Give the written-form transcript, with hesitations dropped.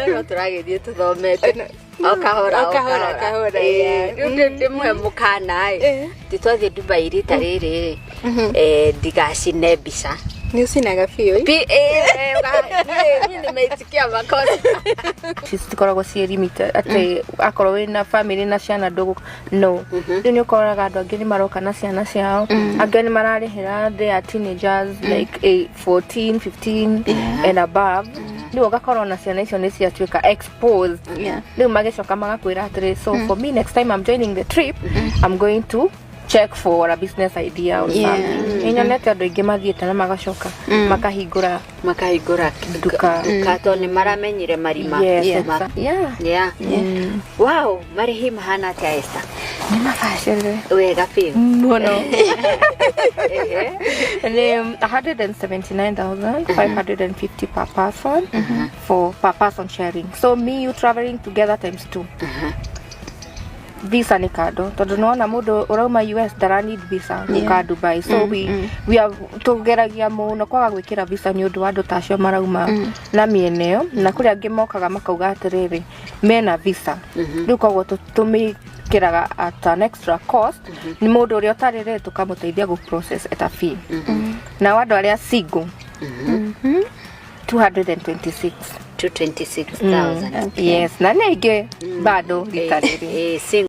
No tũragĩthiĩ tũthomete o kahora. O kahora, kahora, yeah. Rĩu ndĩmũhe mũkana ĩ, ti twathiĩ Dubai rita rĩrĩ rĩ, ndigacine mbica. Nĩ ũcinaga biũ. Niĩ nimeitikia makosa. Citikoragwo ciĩ limited atĩ akorwo wĩna family na ciana ndũgũ no. Rĩu nĩ ũkoraga andũ angĩ nĩ maroka na ciana ciao, angĩ nĩ mararĩhĩra their teenagers like 14, 15 and above. Rĩu ũgakorwo na ciana icio nĩ ciatuĩka exposed. Rĩu magĩcoka magakwĩra atĩrĩ, "So for me, next time I'm joining the trip, I'm going to check for a business idea or something." Nĩ nyonete andũ aingĩ mathiĩte na magacoka makahingũra makahingũra nduka. Nduka tondũ nĩ maramenyire marima. Yes, exactly. Yeah. Yeah. Wow, marĩhi mahana atĩa, Esther? Nĩ mabacĩrĩre. Wega biũ. Mũno. Nĩ 179,550 per person, for per person sharing, so me, you traveling together times two. Visa nĩ kando, tondũ nĩwona mũndũ ũrauma US ndara need visa gũka Dubai, so we are tũgeragia mũno kwaga gwĩkĩra visa nĩ ũndũ wa andũ ta acio marauma na mĩena ĩyo. Na kũrĩ angĩ mokaga makauga atĩrĩrĩ, mena visa. Rĩu koguo tũmĩkĩraga at an extra cost. Nĩ mũndũ ũrĩa ũtarĩ rĩ, tũkamũteithia gũ process at a fee. Nao andũ arĩa single, 226. 226,000. Yes, na nĩ aingĩ bado rita rĩrĩ. Single.